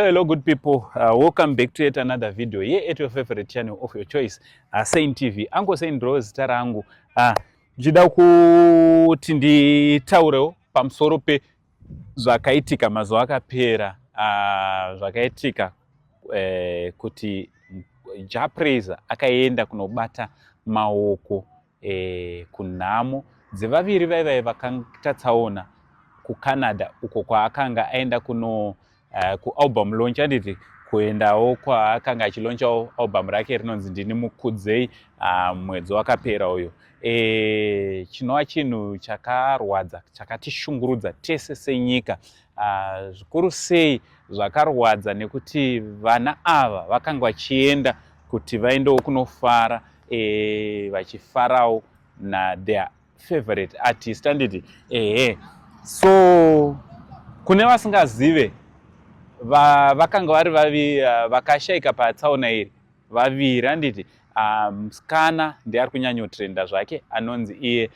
Hello, good people. Welcome back to yet another video here at your favorite channel of your choice, Saint TV. Uncle Saint Rose zita rangu. Ndichida kuti nditaurewo pamusoro pezvakaitika mazuva akapera, zvakaitika kuti Jah Prayzah akaenda kunobata maoko kunhamo dzevaviri vaivai vakaita tsaona kuCanada, uko kwaakanga aenda kuno kualbum launch, handiti? Kuendawo kwaakanga achilaunchawo album rake rinonzi Ndini Mukudzei mwedzi wakapera uyo, chinova chinhu chakarwadza, chakatishungurudza tese senyika. Zvikuru sei zvakarwadza nekuti vana ava vakanga vachienda kuti vaendewo kunofara, vachifarawo natheir favorite artist, handiti? Ehe, so kune vasingazive, vakanga vari vavi vakashayika patsaona iri vaviri, handiti? Musikana ndiye ari kunyanyotrenda zvake, anonzi iye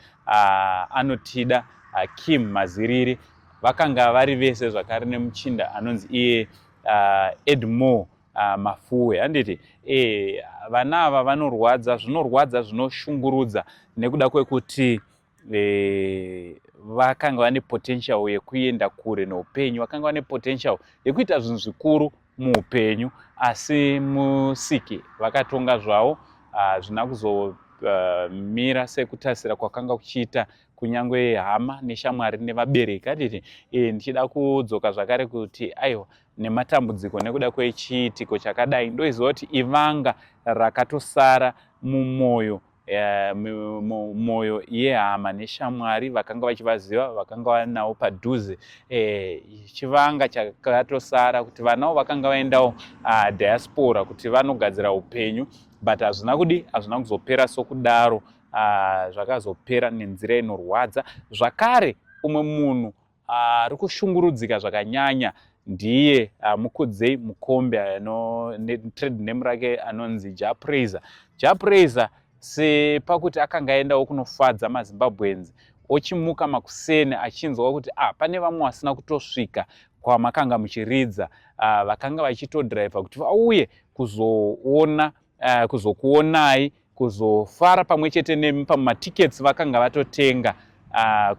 anotida Kim Maziriri. Vakanga vari vese zvakare nemuchinda anonzi iye Edmore Mafuwe, handiti? Vana ava vanorwadza, zvinorwadza, zvinoshungurudza nekuda kwekuti vakanga vane potential yekuenda kure neupenyu, vakanga vane potential yekuita zvinhu zvikuru muupenyu, asi Musiki vakatonga zvavo, hazvina kuzomira sekutarisira kwakanga kuchiita kunyange hama neshamwari nevabereki, handiti? Ndichida kudzoka zvakare kuti aiwa, nematambudziko nekuda kwechiitiko chakadai, ndoiziva kuti ivanga rakatosara mumwoyo, mwoyo yehama neshamwari vakanga vachivaziva, vakanga vanavo padhuze, chivanga chakatosara kuti vanawo vakanga vaendawo diaspora kuti vanogadzira upenyu, but hazvina kudi, hazvina kuzopera sokudaro. Zvakazopera nenzira inorwadza. Zvakare umwe munhu ari kushungurudzika zvakanyanya ndiye Mukudzei Mukombe, trade name rake anonzi Jah Prayzah. Jah Prayzah, sepakuti akanga aendawo kunofadza maZimbabweans, ochimuka makuseni achinzwa kuti pane vamwe vasina kutosvika kwamakanga muchiridza, vakanga vachitodhiraivha kuti vauye kuzoona, kuzokuonai, kuzofara pamwe chete nemi, pamatickets vakanga vatotenga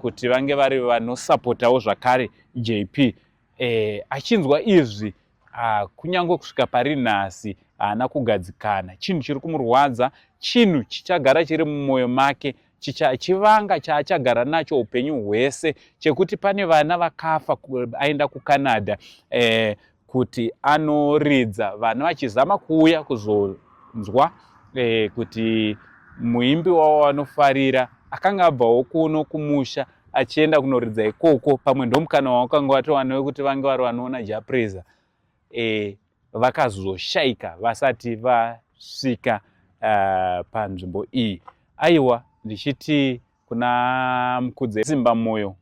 kuti vange vari vanosapotawo zvakare JP. Achinzwa izvi, kunyange kusvika pari nhasi haana kugadzikana. Chinhu chiri kumurwadza, chinhu chichagara chiri mumwoyo make, chivanga chaachagara nacho upenyu hwese, chekuti pane vana vakafa aenda kuCanada kuti anoridza, vana vachizama kuuya kuzonzwa kuti muimbi wavo vanofarira akanga abvawo kuno kumusha achienda kunoridza ikoko, pamwe ndomukana wavakanga vatowana wekuti vange vari vanoona Jah Prayzah, vakazoshayika vasati vasvika panzvimbo iyi. Aiwa, ndichiti kuna Mukudze, simba mwoyo.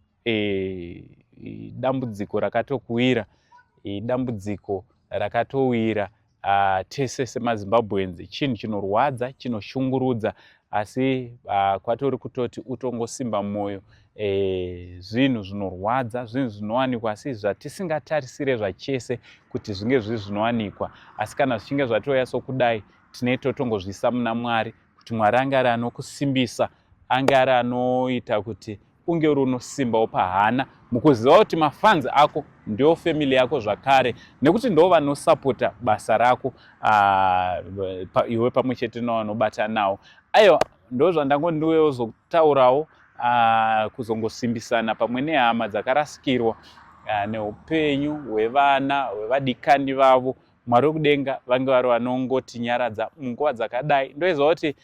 Dambudziko rakatokuwira, dambudziko rakatowira tese semaZimbabweans. Chinhu chinorwadza, chinoshungurudza, asi kwatori kutoti utongosimba mwoyo. Zvinhu zvinorwadza, zvinhu zvinowanikwa asi zvatisingatarisire zvachese kuti zvinge zviri zvinowanikwa, asi kana zvichinge zvatouya sokudai, tinee totongozviisa muna Mwari kuti Mwari ange ari anokusimbisa, ange ari anoita kuti unge uri unosimbawo pahana, mukuziva kuti mafans ako ndio family yako zvakare, nekuti ndo vanosapota basa rako, iwe pamwe chete navanobata nawo. Aiwa, ndo zvandangondiwewo kuzongosimbisana pamwe nehama dzakarasikirwa neupenyu hwevana hwevadikani vavo. Mwari wekudenga vange vari vanongotinyaradza munguva dzakadai. Ndoiziva kuti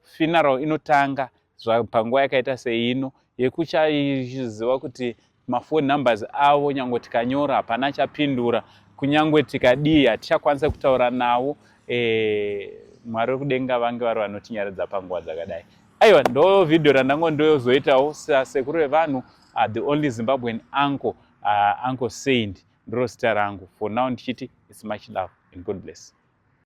funeral inotanga panguva yakaita seino, yekuchaziva kuti mafone numbers avo nyange tikanyora hapana chapindura, kunyange tikadii hatichakwanisa kutaura navo. Mwari wekudenga vange vari vanotinyaradza panguva dzakadai. Aiwa, ndo vhidhiyo randangondozoitawo sasekuru vevanhu, the only Zimbabwean uncle, Uncle Saint ndiro zita rangu. For now ndichiti it's much love and God bless.